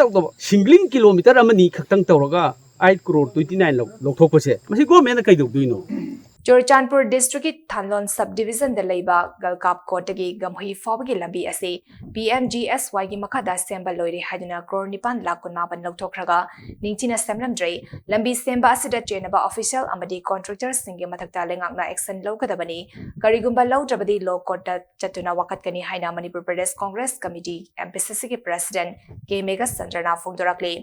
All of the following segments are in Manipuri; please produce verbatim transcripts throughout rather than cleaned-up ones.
ꯇꯧꯗꯕ, ꯁꯤꯡꯒ꯭ꯂꯤꯡ ꯀꯤꯂꯣꯃꯤꯇꯔ ꯑꯃꯅꯤ ꯈꯛꯇꯪ ꯇꯧꯔꯒ ꯑꯩꯠ ꯀ꯭ꯔꯣꯔ ꯇ꯭ꯋꯦꯟꯇꯤ ꯅꯥꯏꯟ ꯂꯧꯊꯣꯛꯄꯁꯦ, ꯃꯁꯤ ꯒꯣꯔꯃꯦꯟꯅ ꯀꯩꯗꯧꯗꯣꯏꯅꯣ? ꯆꯨꯔꯆꯥꯟꯄꯨꯔ ꯗꯤꯁꯇ꯭ꯔꯤꯛꯀꯤ ꯊꯥꯟꯂꯣꯟ ꯁꯕ ꯗꯤꯕꯤꯖꯟꯗ ꯂꯩꯕ ꯒꯜꯀꯥꯞ ꯀꯣꯠꯇꯒꯤ ꯒꯝꯍꯨꯏ ꯐꯥꯎꯕꯒꯤ ꯂꯝꯕꯤ ꯑꯁꯤ ꯄꯤ ꯑꯦꯝ ꯖꯤ ꯑꯦꯁ ꯋꯥꯏꯒꯤ ꯃꯈꯥꯗ ꯁꯦꯝꯕ ꯂꯣꯏꯔꯦ ꯍꯥꯏꯗꯨꯅ ꯀ꯭ꯔꯣꯔ ꯅꯤꯄꯥꯟ ꯂꯥꯈ ꯀꯨꯟꯃꯥꯄꯟ ꯂꯧꯊꯣꯛꯈ꯭ꯔꯒ ꯅꯤꯡꯊꯤꯅ ꯁꯦꯝꯂꯝꯗ꯭ꯔꯦ꯫ ꯂꯝꯕꯤ ꯁꯦꯝꯕ ꯑꯁꯤꯗ ꯆꯦꯟꯅꯕ ꯑꯣꯐꯤꯁꯤꯌꯦꯜ ꯑꯃꯗꯤ ꯀꯣꯟꯇ꯭ꯔꯦꯛꯇꯔꯁꯤꯡꯒꯤ ꯃꯊꯛꯇ ꯂꯩꯉꯥꯛꯅ ꯑꯦꯛꯁꯟ ꯂꯧꯒꯗꯕꯅꯤ꯫ ꯀꯔꯤꯒꯨꯝꯕ ꯂꯧꯗ꯭ꯔꯕꯗꯤ ꯂꯣ ꯀꯣꯔꯠꯇ ꯆꯠꯇꯨꯅ ꯋꯥꯀꯠꯀꯅꯤ ꯍꯥꯏꯅ Manipur Pradesh Congress committee, M P ꯁꯤ ꯁꯤꯒꯤ ꯄ꯭ꯔꯦꯁꯤꯗꯦꯟꯠ ꯀꯦ ꯃꯦꯘꯆꯟꯗ꯭ꯔꯅ ꯐꯣꯡꯗꯣꯔꯛꯂꯤ꯫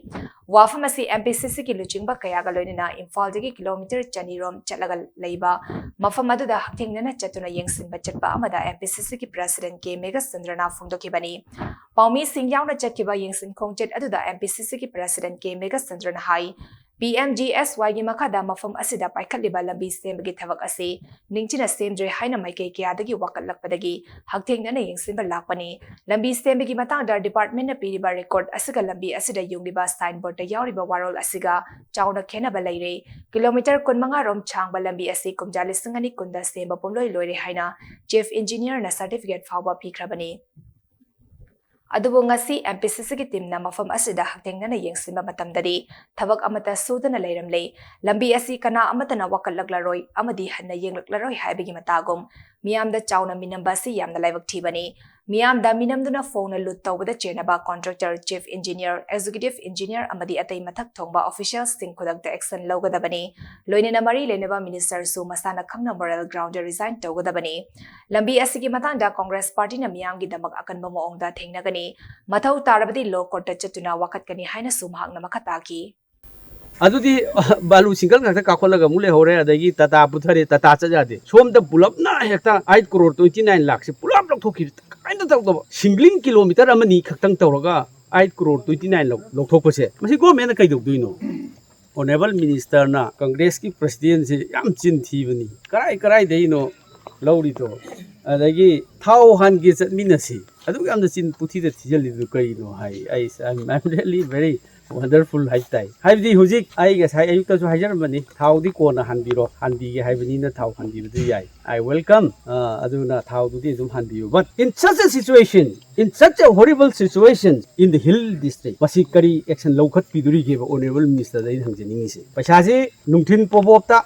ꯋꯥꯐꯝ ꯑꯁꯤ ꯑꯦꯝ ꯄꯤ ꯁꯤ ꯁꯤꯒꯤ ꯂꯨꯆꯤꯡꯕ ꯀꯌꯥꯒ ꯂꯣꯏꯅꯅ ꯏꯝꯐꯥꯜꯗꯒꯤ ꯀꯤꯂꯣꯃꯤꯇꯔ ꯆꯅꯤ ꯔꯣꯝ ꯆꯠꯂꯒ ꯂꯩꯕ ꯃꯐꯝ ꯑꯗꯨꯗ ꯍꯛꯊꯦꯡꯅꯅ ꯆꯠꯇꯨꯅ ꯌꯦꯡꯁꯤꯟꯕ ꯆꯠꯄ ꯑꯃꯗ ꯑꯦꯝ ꯄꯤ ꯁꯤ ꯁꯤꯒꯤ ꯄ꯭ꯔꯦꯁꯤꯗꯦꯟꯠ ꯀꯦ ꯃꯦꯘꯆꯟꯗ꯭ꯔꯅ ꯐꯣꯡꯗꯣꯛꯈꯤꯕꯅꯤ꯫ ꯄꯥꯎꯃꯤꯁꯤꯡ ꯌꯥꯎꯅ ꯆꯠꯈꯤꯕ ꯌꯦꯡꯁꯤꯟ ꯈꯣꯡꯆꯠ ꯑꯗꯨꯗ ꯑꯦꯝ ꯄꯤ ꯁꯤ ꯁꯤꯒꯤ ꯄ꯭ꯔꯦꯁꯤꯗꯦꯟꯠ ꯀꯦ ꯃꯦꯘꯆꯟꯗ꯭ꯔꯅ ꯍꯥꯏ, ꯄꯤ ꯑꯦꯝ ꯖꯤ ꯑꯦꯁ ꯋꯥꯏꯒꯤ ꯃꯈꯥꯗ ꯃꯐꯝ ꯑꯁꯤꯗ ꯄꯥꯏꯈꯠꯂꯤꯕ ꯂꯝꯕꯤ ꯁꯦꯝꯕꯒꯤ ꯊꯕꯛ ꯑꯁꯤ ꯅꯤꯡꯊꯤꯅ ꯁꯦꯝꯗ꯭ꯔꯦ ꯍꯥꯏꯅ ꯃꯥꯏꯀꯩ ꯀꯌꯥꯗꯒꯤ ꯋꯥꯀꯠꯂꯛꯄꯗꯒꯤ ꯍꯛꯊꯦꯡꯅꯅ ꯌꯦꯡꯁꯤꯟꯕ ꯂꯥꯛꯄꯅꯤ꯫ ꯂꯝꯕꯤ ꯁꯦꯝꯕꯒꯤ ꯃꯇꯥꯡꯗ ꯗꯤꯄꯥꯔꯠꯃꯦꯟꯠꯅ ꯄꯤꯔꯤꯕ ꯔꯦꯀꯣꯔꯗ ꯑꯁꯤꯒ ꯂꯝꯕꯤ ꯑꯁꯤꯗ ꯌꯨꯡꯂꯤꯕ ꯁꯥꯏꯟꯕꯣꯔꯗꯇ ꯌꯥꯎꯔꯤꯕ ꯋꯥꯔꯣꯜ ꯑꯁꯤꯒ ꯆꯥꯎꯅ ꯈꯦꯠꯅꯕ ꯂꯩꯔꯦ꯫ ꯀꯤꯂꯣꯃꯤꯇꯔ ꯀꯨꯟꯃꯉꯥ ꯔꯣꯝ ꯁꯥꯡꯕ ꯂꯝꯕꯤ ꯑꯁꯤ ꯀꯨꯝꯖꯥ ꯂꯤꯁꯤꯡ ꯑꯅꯤ ꯀꯨꯟꯗ ꯁꯦꯝꯕ ꯄꯨꯝꯂꯣꯏ ꯂꯣꯏꯔꯦ ꯍꯥꯏꯅ ꯆꯤꯐ ꯏꯟꯖꯤꯅꯤꯌꯔꯅ ꯁꯔꯇꯤꯐꯤꯀꯦꯠ ꯐꯥꯎꯕ ꯄꯤꯈ꯭ꯔꯕꯅꯤ꯫ ꯑꯗꯨꯕꯨ ꯉꯁꯤ ꯑꯦꯝ ꯄꯤ ꯁꯤ ꯁꯤꯒꯤ ꯇꯤꯝꯅ ꯃꯐꯝ ꯑꯁꯤꯗ ꯍꯛꯊꯦꯡꯅꯅ ꯌꯦꯡꯁꯤꯟꯕ ꯃꯇꯝꯗꯗꯤ ꯊꯕꯛ ꯑꯃꯠꯇ ꯁꯨꯗꯅ ꯂꯩꯔꯝꯂꯦ꯫ ꯂꯝꯕꯤ ꯑꯁꯤ ꯀꯅꯥ ꯑꯃꯠꯇꯅ ꯋꯥꯀꯠꯂꯛꯂꯔꯣꯏ ꯑꯃꯗꯤ ꯍꯟꯅ ꯌꯦꯡꯂꯛꯂꯔꯣꯏ ꯍꯥꯏꯕꯒꯤ ꯃꯇꯥꯒꯨꯝ ꯃꯤꯌꯥꯝꯗ ꯆꯥꯎꯅ ꯃꯤꯅꯝꯕ ꯑꯁꯤ ꯌꯥꯝꯅ ꯂꯥꯏꯕꯛ ꯊꯤꯕꯅꯤ꯫ ꯃꯤꯌꯥꯝꯗ ꯃꯤꯅꯝꯗꯨꯅ ꯐꯣꯡꯅ ꯂꯨꯠ ꯇꯧꯕꯗ ꯆꯦꯟꯅꯕ contractor, chief engineer, executive engineer ꯑꯃꯗꯤ ꯑꯇꯩ ꯃꯊꯛ ꯊꯣꯡꯕ ꯑꯣꯐꯤꯁꯤꯌꯦꯜꯁꯤꯡ ꯈꯨꯗꯛꯇ ꯑꯦꯛꯁꯟ ꯂꯧꯒꯗꯕꯅꯤ꯫ ꯂꯣꯏꯅꯅ ꯃꯔꯤ ꯂꯩꯅꯕ ꯃꯤꯅꯤꯁꯇꯔꯁꯨ ꯃꯁꯥꯅ ꯈꯪꯅ ꯃꯣꯔꯦꯜ ꯒ꯭ꯔꯥꯎꯟꯗ ꯔꯤꯖꯥꯏꯟ ꯇꯧꯒꯗꯕꯅꯤ꯫ ꯂꯝꯕꯤ ꯑꯁꯤꯒꯤ ꯃꯇꯥꯡꯗ ꯀꯣꯡꯒ꯭ꯔꯦꯁ ꯄꯥꯔꯇꯤꯅ ꯃꯤꯌꯥꯝꯒꯤꯗꯃꯛ ꯑꯀꯟꯕ ꯃꯑꯣꯡꯗ ꯊꯦꯡꯅꯒꯅꯤ꯫ ꯃꯊꯧ ꯇꯥꯔꯕꯗꯤ ꯂꯣ ꯀꯣꯔꯠꯇ ꯆꯠꯇꯨꯅ ꯋꯥꯀꯠꯀꯅꯤ ꯍꯥꯏꯅꯁꯨ ꯃꯍꯥꯛꯅ ꯃꯈꯥ ꯇꯥꯈꯤ꯫ ꯑꯗꯨꯗꯤ ꯕꯥꯂꯨ ꯁꯤꯡꯒꯜ ꯉꯥꯛꯇ ꯀꯥꯈꯠꯂꯒ ꯑꯃꯨꯛ ꯂꯩꯍꯧꯔꯦ, ꯑꯗꯒꯤ ꯇꯥꯇꯥ ꯄꯨꯊꯔꯦ, ꯇꯥꯇꯥ ꯆꯠ ꯌꯥꯗꯦ꯫ ꯁꯣꯝꯗ ꯄꯨꯂꯞꯅ ꯍꯦꯛꯇ ꯑꯩꯠ ꯀ꯭ꯔꯣꯔ ꯇ꯭ꯋꯦꯟꯇꯤ ꯅꯥꯏꯟ ꯂꯥꯈꯁꯦ ꯄꯨꯂꯞ ꯂꯧꯊꯣꯛꯈꯤꯕ, ꯀꯃꯥꯏꯅ ꯇꯧꯗꯕ? ꯁꯤꯡꯒ꯭ꯂꯤꯡ ꯀꯤꯂꯣꯃꯤꯇꯔ ꯑꯃꯅꯤ ꯈꯛꯇꯪ ꯇꯧꯔꯒ ꯑꯩꯠ ꯀ꯭ꯔꯣꯔ ꯇ꯭ꯋꯦꯟꯇꯤ ꯅꯥꯏꯟ ꯂꯧ-, ꯂꯧꯊꯣꯛꯄꯁꯦ, ꯃꯁꯤ ꯒꯣꯔꯃꯦꯟꯅ ꯀꯩꯗꯧꯗꯣꯏꯅꯣ? ꯑꯣꯅꯔꯦꯕꯜ ꯃꯤꯅꯤꯁꯇꯔꯅ ꯀꯪꯒ꯭ꯔꯦꯁꯀꯤ ꯄ꯭ꯔꯁꯤꯗꯦꯟꯁꯤ ꯌꯥꯝ ꯆꯤꯟ ꯊꯤꯕꯅꯤ꯫ ꯀꯔꯥꯏ ꯀꯔꯥꯏꯗꯩꯅꯣ ꯂꯧꯔꯤꯗꯣ? ꯑꯗꯒꯤ ꯊꯥꯎ ꯍꯥꯟꯒꯦ ꯆꯠꯃꯤꯟꯅꯁꯤ, ꯑꯗꯨꯛ ꯌꯥꯝꯅ ꯆꯤꯟ ꯄꯨꯊꯤꯗ ꯊꯤꯖꯤꯜꯂꯤꯗꯨ ꯀꯔꯤꯅꯣ ꯍꯥꯏ꯫ ꯑꯩ I'm really very wonderful ꯍꯥꯏꯕ ꯇꯥꯏ꯫ ꯍꯥꯏꯕꯗꯤ ꯍꯧꯖꯤꯛ ꯑꯩ ꯉꯁꯥꯏ ꯑꯌꯨꯛꯇꯁꯨ ꯍꯥꯏꯖꯔꯝꯕꯅꯤ, ꯊꯥꯎꯗꯤ ꯀꯣꯟꯅ ꯍꯥꯟꯕꯤꯔꯣ, ꯍꯥꯟꯕꯤꯒꯦ ꯍꯥꯏꯕꯅꯤꯅ ꯊꯥꯎ ꯍꯥꯟꯕꯤꯕꯗꯨ ꯌꯥꯏ, I welcome꯫ ꯑ, ꯑꯗꯨꯅ ꯊꯥꯎꯗꯨꯗꯤ ꯑꯗꯨꯝ ꯍꯥꯟꯕꯤꯌꯨ꯫ But in such a situation, in such a horrible situation in the hill district, ꯃꯁꯤ ꯀꯔꯤ action ꯂꯧꯈꯠꯄꯤꯗꯣꯔꯤꯒꯦꯕ? Honourable Minister ꯗ ꯑꯩꯅ ꯍꯪꯖꯅꯤꯡꯉꯤꯁꯦ, ꯄꯩꯁꯥꯁꯤ ꯅꯨꯡꯊꯤꯜ ꯄꯣꯕꯣꯞꯇ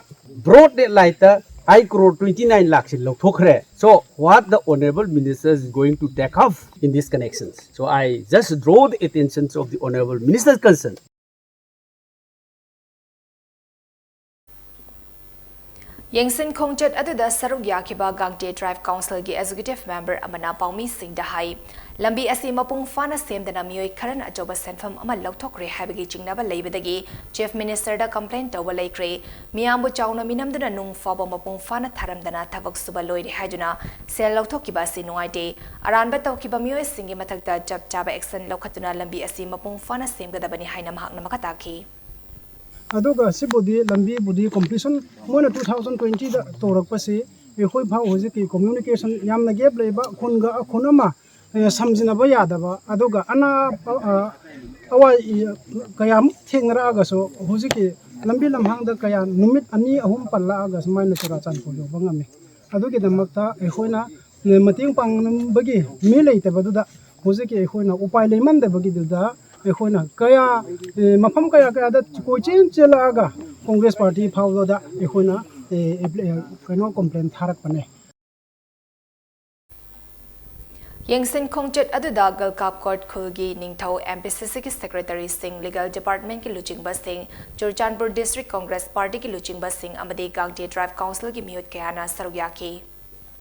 broad daylight ꯇ ꯑꯩ crore twenty nine ꯂꯥꯛꯁꯤ ꯂꯧꯊꯣꯛꯈ꯭ꯔꯦ꯫ So what the Honourable Minister is going to take up in these connections? So I just draw the attention of the Honourable Minister's concern. ꯌꯦꯡꯁꯤꯟ ꯈꯣꯡꯆꯠ ꯑꯗꯨꯗ ꯁꯔꯨꯛ ꯌꯥꯈꯤꯕ ꯒꯥꯡꯇꯦ Tribe Council ꯒꯤ Executive Member ꯑꯃꯅ ꯄꯥꯎꯃꯤꯁꯤꯡꯗ ꯍꯥꯏ, ꯂꯝꯕꯤ ꯑꯁꯤ ꯃꯄꯨꯡ ꯐꯥꯅ ꯁꯦꯝꯗꯅ ꯃꯤꯑꯣꯏ ꯈꯔꯅ ꯑꯆꯧꯕ ꯁꯦꯟꯐꯝ ꯑꯃ ꯂꯧꯊꯣꯛꯈ꯭ꯔꯦ ꯍꯥꯏꯕꯒꯤ ꯆꯤꯡꯅꯕ ꯂꯩꯕꯗꯒꯤ Chief Minister ꯗ complain ꯇꯧꯕ ꯂꯩꯈ꯭ꯔꯦ꯫ ꯃꯤꯌꯥꯝꯕꯨ ꯆꯥꯎꯅ ꯃꯤꯅꯝꯗꯨꯅ ꯅꯨꯡ ꯐꯥꯎꯕ ꯃꯄꯨꯡ ꯐꯥꯅ ꯊꯥꯔꯝꯗꯅ ꯊꯕꯛ ꯁꯨꯕ ꯂꯣꯏꯔꯦ ꯍꯥꯏꯗꯨꯅ ꯁꯦꯜ ꯂꯧꯊꯣꯛꯈꯤꯕ ꯑꯁꯤ ꯅꯨꯡꯉꯥꯏꯇꯦ꯫ ꯑꯔꯥꯟꯕ ꯇꯧꯈꯤꯕ ꯃꯤꯑꯣꯏꯁꯤꯡꯒꯤ ꯃꯊꯛꯇ ꯆꯞ ꯆꯥꯕ action ꯂꯧꯈꯠꯇꯨꯅ ꯂꯝꯕꯤ ꯑꯁꯤ ꯃꯄꯨꯡ ꯐꯥꯅ ꯁꯦꯝꯒꯗꯕꯅꯤ ꯍꯥꯏꯅ ꯃꯍꯥꯛꯅ ꯃꯈꯥ ꯇꯥꯈꯤ꯫ ꯑꯗꯨꯒ ꯁꯤꯕꯨꯗꯤ ꯂꯝꯕꯤꯕꯨꯗꯤ completion ꯃꯣꯏꯅ two thousand twenty ꯗ ꯇꯧꯔꯛꯄꯁꯤ ꯑꯩꯈꯣꯏ ꯐꯥꯎ ꯍꯧꯖꯤꯛꯀꯤ communication ꯌꯥꯝꯅ gap ꯂꯩꯕ, ꯈꯨꯟꯒ ꯈꯨꯟ ꯑꯃ, ꯑꯦ, ꯁꯝꯖꯤꯟꯅꯕ ꯌꯥꯗꯕ, ꯑꯗꯨꯒ ꯑꯅꯥꯕ, ꯑ, ꯑꯋꯥ ꯀꯌꯥꯃꯨꯛ ꯊꯦꯡꯅꯔꯛꯑꯒꯁꯨ ꯍꯧꯖꯤꯛꯀꯤ ꯂꯝꯕꯤ ꯂꯝꯍꯥꯡꯗ ꯀꯌꯥ ꯅꯨꯃꯤꯠ ꯑꯅꯤ ꯑꯍꯨꯝ ꯄꯜꯂꯛꯑꯒ ꯁꯨꯃꯥꯏꯅ ꯆꯨꯔꯥꯆꯥꯟꯄꯨꯔ ꯌꯧꯕ ꯉꯝꯃꯤ꯫ ꯑꯗꯨꯒꯤꯗꯃꯛꯇ ꯑꯩꯈꯣꯏꯅ, ꯑꯦ, ꯃꯇꯦꯡ ꯄꯥꯡꯅꯕꯒꯤ ꯃꯤ ꯂꯩꯇꯕꯗꯨꯗ ꯍꯧꯖꯤꯛꯀꯤ ꯑꯩꯈꯣꯏꯅ ꯎꯄꯥꯏ ꯂꯩꯃꯟꯗꯕꯒꯤꯗꯨꯗ ꯑꯩꯈꯣꯏꯅ ꯀꯌꯥ, ꯑꯦ, ꯃꯐꯝ ꯀꯌꯥ ꯀꯌꯥꯗ ꯀꯣꯏꯆꯦꯟ ꯆꯦꯜꯂꯛꯑꯒ Congress Party ꯐꯥꯎꯕꯗ ꯑꯩꯈꯣꯏꯅ, ꯑꯦ, ꯑꯦꯄ꯭ꯂꯤ-, ꯀꯩꯅꯣ complain ꯊꯥꯔꯛꯄꯅꯦ꯫ ꯌꯦꯡꯁꯤꯟ ꯈꯣꯡꯆꯠ ꯑꯗꯨꯗ ꯒꯜꯀꯥꯞ ꯀꯣꯠ ꯈꯨꯜꯒꯤ ꯅꯤꯡꯊꯧ, M P C C ꯒꯤ secretary ꯁꯤꯡ, legal department ꯀꯤ ꯂꯨꯆꯤꯡꯕꯁꯤꯡ, ꯆꯨꯔꯆꯥꯟꯄꯨꯔ District Congress Party ꯒꯤ ꯂꯨꯆꯤꯡꯕꯁꯤꯡ ꯑꯃꯗꯤ ꯒꯥꯡꯇꯦ Tribe Council ꯒꯤ ꯃꯤꯍꯨꯠ ꯀꯌꯥꯅ ꯁꯔꯨꯛ ꯌꯥꯈꯤ꯫